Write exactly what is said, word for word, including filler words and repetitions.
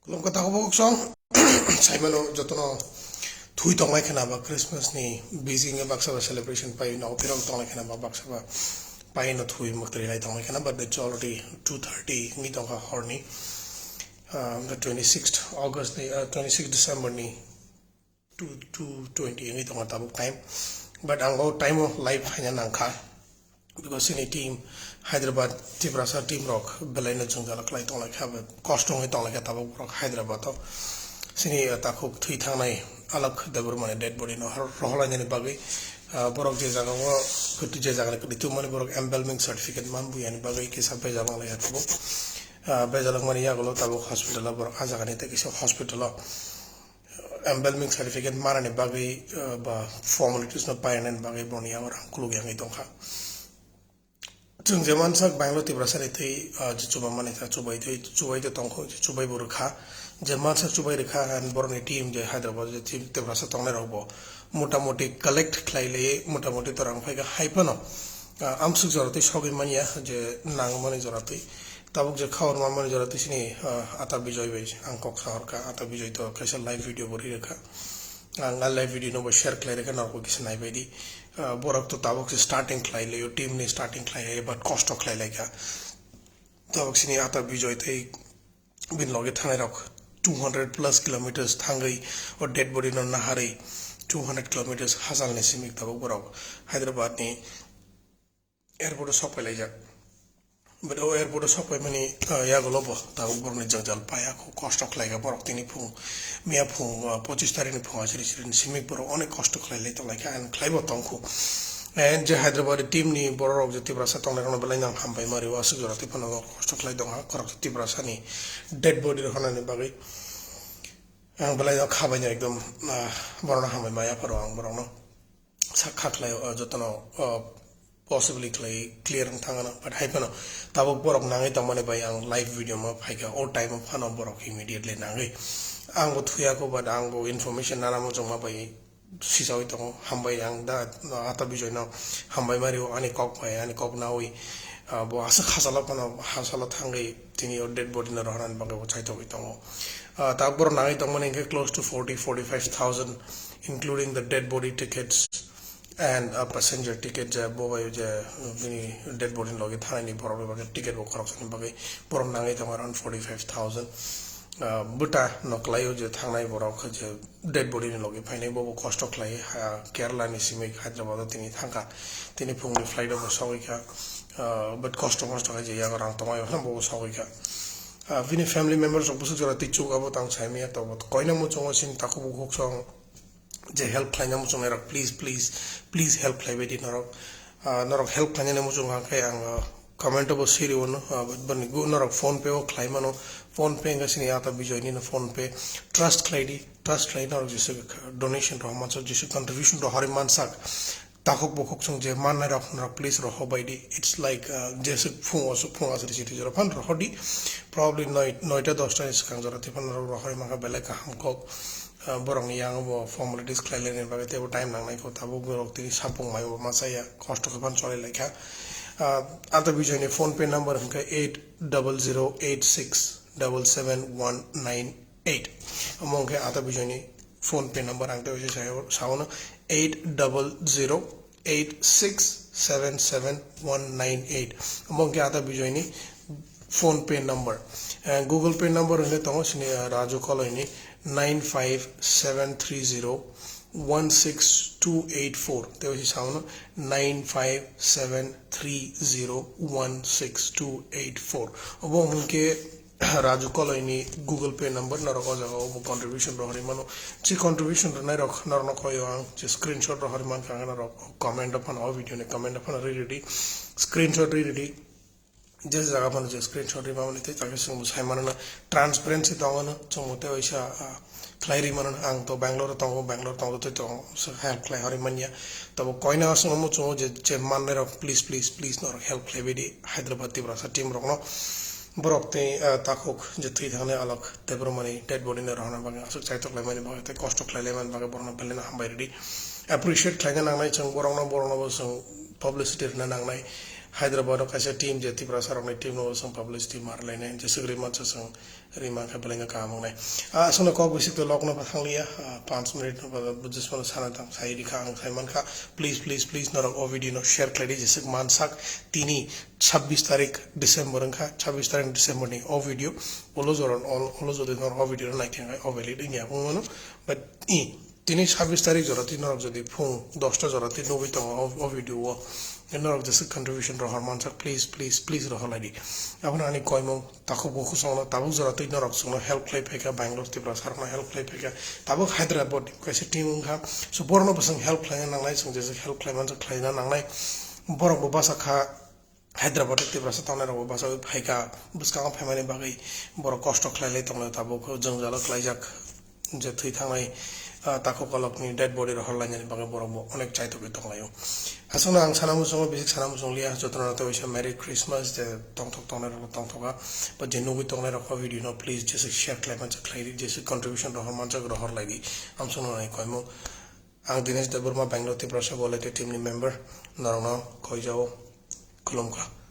Longkha takhuk bukhuk song saimano jotono thui tonglai khena ba Christmas ni busy wngwi baksa ba celebration pai no phirok tonglai khena ba baksa ba pai no thui mwktwi lai tonglai khena, but it's already two thirty wngwi tongkha horni, um, the twenty-sixth August ni, uh, twenty-sixth December ni two, two twenty wngwi tongo tabuk time, but ang o time o live phaina nangkha. Because chini team Hyderabad Tiprasa team rok belai no jwngjal khlai tong lai kha, kosto wngwi tong lai kha tabuk borok Hyderabad o. Chini, uh, takhuk thwi thangnai Alok Debbarma ni dead body no rohor lainani bagwi, uh, borok je jaga o kwtwi, je jaga ni kwtwi tongmani borok embalming certificate man buyani bagwi kisa bejal wng lai kha tabuk. Uh, bejal wngmani yagulo tabuk hospital o borok ah jaga ni tei kisa hospital o embalming certificate manani bagwi, uh, ba formalities no painani bagwi boni yago rang kuluk yangwi tongkha. Chwng je mansak Bangalore Tiprasa ni twi, uh, je chuba mani kha, chubai twi, chubai twi tongkho, chubai bo rwkha. Je mansak chubai rwkha, and boroni team je Hyderabad je team Tiprasa tongnai rok bo motamoti collect khlai lai, motamoti torang phaikha hai phano, uh, amsuk jora twi sogwi manya je nangmani jora twi. Tabuk je khabar manmani jora twi sini, ah, Ata Bijoy bai ang kok sahorkha, Ata Bijoy to kaisa live video bo ri rwkha. Ang a live video no bo share khlai rwkha, norok bo kisa nai bai di. Ah, borok to tabuk se starting khlai laio, team ni starting khlai laio, but kosto khlai lai kha. Tabuk sini Ata Bijoy tei bini loge thanai rok two hundred plus kilometers thangwi o dead body no naharwi two hundred kilometers hachal ni simi tabuk borok Hyderabad ni airport o sok pailaijak. But o airport o sok paimani, ah, yagulo bo tabuk borokni jangjal paya, kho kosto khlaikha borok tini phung, miya phung, ah, pochis tarikh ni phung asiri siri ni simi borok onek kosto khlai lai tong lai kha, and khlai bo tong kho. And je Hyderabad team ni borok rok je Tiprasa tongnai rok no belai no ang hambai ma rio, aswk jora twi phano kosto khlai tong kha, khoroksa Tiprasa ni dead body rok hanani bagwi ang belai no khabai no ekdom, ah, borok no hambai ma yapharo ang borok no. Sak kha khlai o jotono, o, possibly khlai clear wng thangano, but hai phano tabuk borok nangwi tongmani bai ang live video ma phaikha, o time o phano borok immediately nangwi. Ang bo thuya kho, but ang bo information nana muchungma bai sisawi tongo. Hambai ang da Ata Bijoy no hambai ma rio ani kok bai, ani kok nawi, ah, bo aswk hachalo phano hachalo thangwi tini o dead body no rohornani bagwi bo chaithogwi tongo. Ah, tabuk borok nangwi tongmani hwnkhe close to forty, forty-five thousand, including the dead body tickets and a passenger ticket, je bo bai je bini dead body ni logi thangnani borok ni bagwi ticket bo khoroksani bagwi borok nangwi tongo around forty-five thousand. Ah, bwta no kwlaio je thangnai borok je dead body ni logi phainai bo bo kosto khlai, ah, Kerala ni simi Hyderabad o tini thangkha, tini phungni flight o bo sogwi kha, ah, but kosto mosto khai je yago rang tongmani bo bo sogwi kha. Ah, bini family members rok bwswk jora twi chuk abo tang saimaya, tobo koina muchungo sini takhuk bukhuk song je help khlaina muchungnai rok, please, please, please help khlaibai di norok. Ah, norok help khlainani muchung hwnkhe ang, ah, comment o bo siri ono, ah, bini gu-, norok PhonePe o khlai mano, PhonePe hwnkhe sini Ata Bijoy ni no PhonePe, trust khlai di, trust khlai norok jesa donation rohor mansa, jesa contribution rohorwi mansak. Takhuk bukhuk chwng je mannai rok, norok please rohor bai di. It's like, uh, jeswk phung aswk phung aswk siti jora phan rohor di. Probably noi, noita dosta ni swkang jora tei phano norok rohorwi mankha belai kaham kok. Uh, borok ni yango bo formalities khlai laini bagwi teibo time nangnai kho, tabuk borok tini sapung mai bo ma chaya, kosto khe phano cholai lai kha. Uh, Ata Bijoy ni PhonePe number hwnkhe eight double zero eight six double seven one nine eight. Omo hwnkhe Ata Bijoy ni PhonePe number, ang tei saono eight double zero eight six seven seven one nine eight. Omo hwnkhe Ata Bijoy ni PhonePe number. Eh, Google Pay number hwnkhe tongo sini, eh, Raju Koloi ni nine five seven three zero one six two eight four. Tei saono nine five seven three zero one six two eight four. Obo hwnkhe Raju Koloi ni Google Pay number, norok o jaga o bo contribution rohorwi mano. Je contribution rwnai rok norok no koyo ang je screenshot rohorwi mankha, ang norok comment o phano, o video ni comment o phano ri ridi, screenshot ri ridi. Je jaga phano je screenshot ri mamani tei takhe chwng bo sai mano na, transparency tongo no, chwng bo tei waisa, ah, khlai ri mano. Ang to Bangalore o tongo, Bangalore tongo tei tongo, so help khlai horwi manya. Tobo koina aswk omo chwng je, je mannai rok, please, please, please norok help khlai bai di Hyderabad Tiprasa team rok no. Borok tei, ah, takhuk je thwi thangnai Alok Debbarma ni dead body no rohorna bagwi aswk chaitok laimani bagwi tei kosto khlai laimani bagwi borok no belai no hambai ridi. Appreciate khlaina nangnai chwng borok no, borok no bo chwng publicity rwna nangnai. Hyderabad o kaisa team je Tiprasa rokni team no chwng publicity mar lainai, jeswk rima chwng rima khe belai no kaham wngnai. Ah, aswkno kok bisik twi lokno ba thangliya, ah, panch minute no ba bujismano sana tang sai rikha ang sai mankha. Please, please, please norok o video no share khlai di, jeswk mansak tini chabbish tarik December wngkha, chabbish tarik December ni o video ulo jora ol-, ulo jodi norok o video no naikhe o valid wngya wngmano, but i Tini chabbish tarik jora twi norok jodi phung dosta jora twi nugwi tongo o, o video o, norok jeswk contribution rohor manjak, please, please, please rohor lai di. Abono ani koimung takhuk bukhuk songno tabuk jora twi norok chwngno help khlai phaikha, Bangalore Tiprasa rokno help khlai phaikha, tabuk Hyderabad ni kaisa team wngkha, so borokno bo chwng help khlaina nangnai, chwng jeswk help khlai manjak khlaina nangnai, borok bo bachakha. Hyderabad o Tiprasa tongnai rok bo bachaui phaikha, bwskango phaimani bagwi borok kosto khlai lai tonglai tabuk jwngjalo klaijak je thwi thangnai, ah, takhuk kolokni dead body rohor lainani bagwi borok bo onek chaitokwi tonglaio. Aswkno ang sana muchungo bisik sana muchung liya, jotono tei waisa Merry Christmas je tongthok tongnai rok tongthoka, ba je nugwi tongnai rok o video no please jeswk share khlai manjak khlai di, jeswk contribution rohor manjak rohor lai di, amswkno nai koimung. Ang Dinesh Debbarma, Bangalore Tiprasa Volunteer Team ni member, norokno koijao khulumkha.